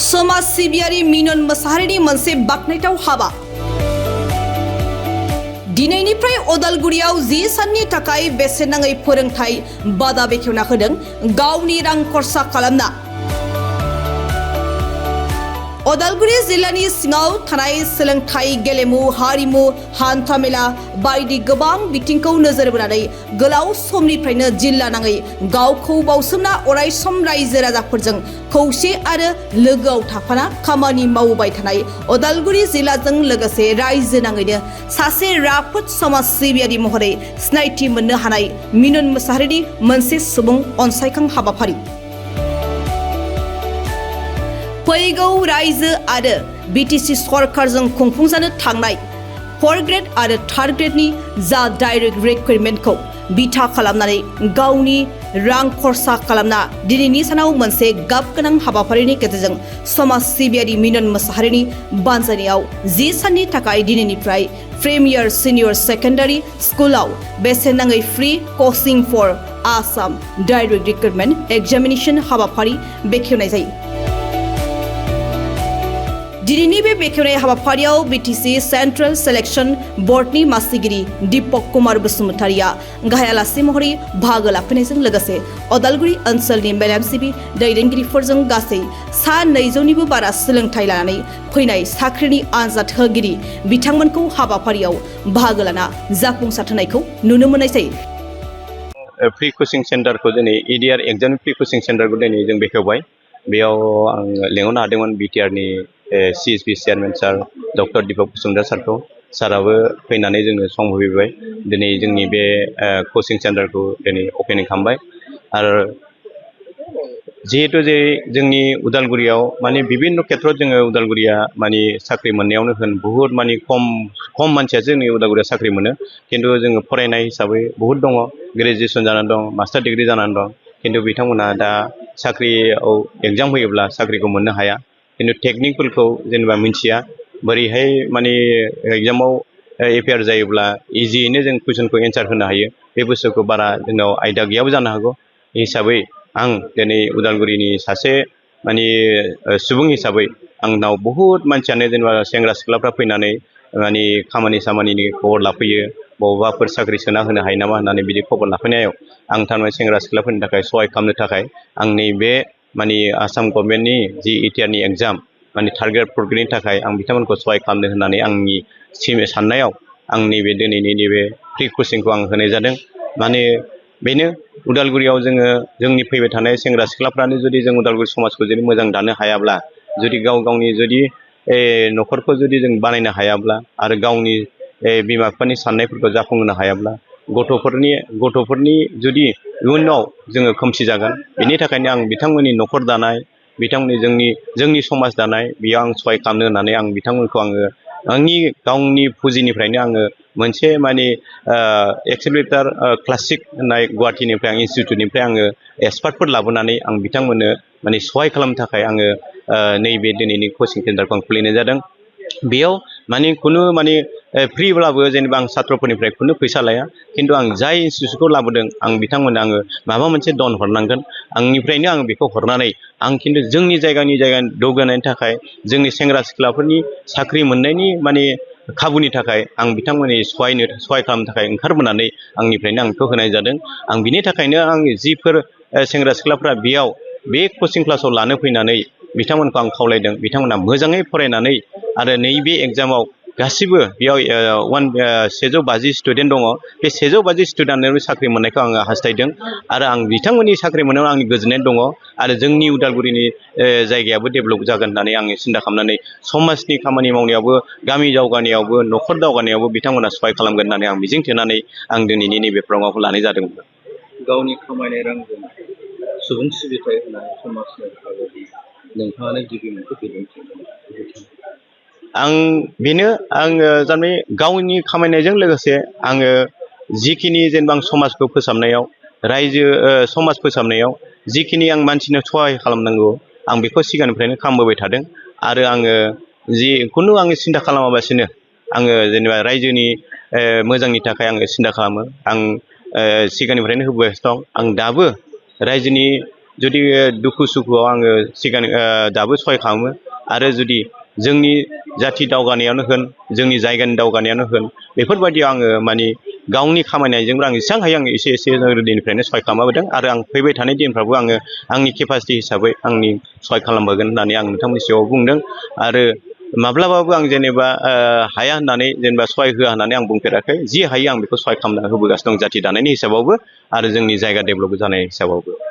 समाज सिबियारि मिनन मोसाहारिनि मोनसे बाखनायथाव हाबा। दिनैनिफ्राय अदालगुरियाव 10 साननि थाखाय बेसेन नाङै फोरोंथाय बादा बेखेवना होदों गावनि रां खरसा खालामना। अदालगुरि जिल्लानि सिङाव थानाय सोलोंथाय, गेलेमु, हारिमु, हान्थामेला बायदि गोबां बिथिंखौ नोजोर बोनानै गोलाव समनिफ्रायनो जिल्ला नाङै गावखौ बावसोमना अरायसम रायजो राजाफोरजों खौसे आरो लोगोआव थाफाना खामानि मावबाय थानाय अदालगुरि जिल्लाजों लोगोसे रायजो नाङैनो सासे राफोद समाज सिबियारि महरै सिनायथि मोननो हानाय मिनन मोसाहारिनि मोनसे सुबुं अनसायखां हाबाफारि। फैगौ रायजो आरो बिटिसि सरकारजों खुंफुंजानो थांनाय 4 ग्रेड आरो 3 ग्रेडनि जा डाइरेक्ट रिक्रुटमेन्टखौ बिथा खालामनानै गावनि रां खरसा खालामना दिनैनि सानाव मोनसे गाब गोनां हाबाफारिनि गेजेरजों समाज सिबियारि मिनन मोसाहारिनि बानजायनायाव 10 साननि थाखाय दिनैनिफ्राय प्रिमियार सिनियर सेकेन्डारि स्कुलाव बेसेन नाङै फ्रि कचिं for Assam direct recruitment examination हाबाफारि बेखेवनाय जायो। दिनैनि बे बेखेवनाय हाबाफारियाव बिटिसि सेन्ट्रेल सिलेक्शन बर्डनि मासिगिरि दीपक कुमार बसुमतारिया गाहाय आलासि महरै बाहागो लाफैनायजों लोगोसे अदालगुरि ओनसोलनि मेलेमजिबि दैदेनगिरिफोरजों गासै सा 200निबो बारा सोलोंथाय लानानै फैनाय साख्रिनि आनजाद होगिरि बिथांमोनखौ हाबाफारियाव बाहागो लाना जाफुंसार होनायखौ नुनो मोननाय जायो। फ्रि कचिं सेन्टारखौ दिनै इडिआर एग्जाम फ्रि कचिं सेन्टारखौ दिनै जों बेखेवबाय। बेयाव आं लेंहरनो हादोंमोन बिटिआरनि CSP चेयारमेन सार डक्टर दीपक बसुमतारी सारखौ। साराबो फैनानै जोंनो सम होफैबाय। दिनै जोंनि बे कचिं सेन्टारखौ दिनै अपेनिं खालामबाय। आरो जिहेतु जे जोंनि उदालगुरियाव माने बिभिन्न खेथ्रआव जोङो उदालगुरिया माने साख्रि मोननायावनो होन बुहुद माने खम मानसियासो जोंनि उदालगुरियाव साख्रि मोनो। खिन्थु जोङो फरायनाय हिसाबै बुहुद दङ, ग्रेजुवेसन जानानै दं, मास्टार डिग्रि जानानै दं। खिन्थु बिथांमोना दा साख्रियाव एग्जाम होयोब्ला साख्रिखौ मोननो हाया। खिन्थु टेकनिकफोरखौ जेनेबा मिथिया बोरैहाय माने एग्जामाव एपियार जायोब्ला इजियैनो जों कुइसनखौ एन्सार होनो हायो। बे बुस्थुखौ बारा जोंनाव आयदा गैयाबो जानो हागौ। हिसाबै आं दिनै उदालगुरिनि सासे माने सुबुं हिसाबै आंनाव बहुद मानसियानो जेनेबा सेंग्रा सिख्लाफ्रा फैनानै माने खामानि सामानिनि खबर लाफैयो, बबावबाफोर साख्रि सोना होनो हायो नामा होननानै बिदि खबर लाफैनायाव आं थारमाने सेंग्रा सिख्लाफोरनि थाखाय सहाय खालामनो थाखाय आंनि बे माने आसाम गभर्नमेन्टनि जि इटिआरनि एग्जाम माने 3 ग्रेड 4 ग्रेडनि थाखाय आं बिथांमोनखौ सहाय खालामनो होननानै आंनि साननायाव आंनि बे दिनैनि नैबे फ्रि कचिंखौ आं होनाय जादों। माने बेनो उदालगुरियाव जोंनि फैबाय थानाय सेंग्रा सिख्लाफ्रानो जुदि जों उदालगुरि समाजखौ जुदि मोजां दानो हायाब्ला, जुदि गावनि जुदि न'खरखौ जुदि जों बानायनो हायाब्ला आरो गावनि बिमा बिफानि साननायफोरखौ जाफुंहोनो हायाब्ला गथ'फोरनि जुदि इयुनाव जोङो खोमसि जागोन। बेनि थाखायनो आं बिथांमोननि न'खर दानाय, बिथांमोननि जोंनि समाज दानाय बेयाव आं सहाय खालामनो होननानै आं बिथांमोनखौ आंनि गावनि पुजिनिफ्रायनो आङो मोनसे माने एक्सेलेरेटर क्लासिक होननाय गुवाहाटीनिफ्राय आं इन्सटिटिउटनिफ्राय आङो एक्सपार्टफोर लाबोनानै आं बिथांमोननो माने सहाय खालामनो थाखाय आङो नैबे दिनैनि कचिं सेन्टारखौ आं खुलिनाय जादों। बेयाव माने खुनु माने फ्रिब्लाबो जेनेबा आं साथ्रफोरनिफ्राय खुनु फैसा लाया। खिन्थु आं जाय इन्सटिटिउटखौ लाबोदों आं बिथांमोननो आङो माबा मोनसे दन हरनांगोन। आंनिफ्रायनो आं बेखौ हरनानै आं खिन्थु जोंनि जायगानि दावगानायनि थाखाय, जोंनि सेंग्रा सिख्लाफोरनि साख्रि मोननायनि माने खाबुनि थाखाय आं बिथांमोननि सहाय खालामनो थाखाय ओंखारबोनानै आंनिफ्रायनो आं बेखौ होनाय जादों। आं बिनि थाखायनो आं जिफोर सेंग्रा सिख्लाफ्रा बेयाव बे कचिं क्लासाव लानो फैनानै बिथांमोनखौ आं खावलायदों बिथांमोना मोजाङै फरायनानै आरो नैबे एग्जामाव गासिबो बेयाव 150 स्टुडेन्ट दङ। बे 150 स्टुडेन्टनो साख्रि मोननायखौ आङो हास्थायदों आरो आं बिथांमोननि साख्रि मोननायाव आंनि गोजोननाय दङ आरो जोंनि उदालगुरिनि जायगायाबो डेभेलप जागोन होननानै आङो सिन्था खालामनानै समाजनि खामानि मावनायावबो, गामि दावगानायावबो, न'खर दावगानायावबो बिथांमोना सहाय खालामगोन होननानै आं मिजिंथिनानै आं दिनैनि नैबे प्रग्रामखौ लानाय जादोंमोन। गावनि खामायनाय रांजों सुबुं सिबिथाय होनाय समाजनो थाखाय नोंथाङानो गिबि मोनसे बिदिन्थि। आङो जाने गावनि खामायनायजों लोगोसे आङो जिखिनि जेनेबा आं समाजखौ फोसाबनायाव, समाज फोसाबनायाव जिखिनि आं मानसिनो सहाय खालामनांगौ आं बेखौ सिगांनिफ्रायनो खालामबोबाय थादों। आरो आङो जिखुनु आङो सिन्था खालामालासिनो आङो जेनेबा रायजोनि मोजांनि थाखाय आङो सिन्था खालामो। आं सिगांनिफ्रायनो होबोगासिनो दं। आं दाबो रायजोनि जुदि दुखु सुखुआव आङो सिगां दाबो सहाय खालामो आरो जुदि जोंनि जाथि दावगानायावनो होन जोंनि जायगानि दावगानायावनो होन बेफोरबायदियाव आङो माने गावनि खामायनायजोंबो आं जेसेबां हायो आङो एसे एसे दिननिफ्रायनो सहाय खालामबोदों आरो आं फैबाय थानाय दिनफ्रावबो आङो आंनि केपासिटि हिसाबै आंनि सहाय खालामबोगोन होननानै आं नोंथांमोननि सिगाङाव बुंदों आरो माब्लाबाबो आं जेनेबा हाया होननानै जेनेबा सहाय होआ होननानै आं बुंफेराखै जि हायो आं बेखौ सहाय खालामना होबोगासिनो दं जाथि दानायनि हिसाबावबो आरो जोंनि जायगा डेभेलप जानाय हिसाबावबो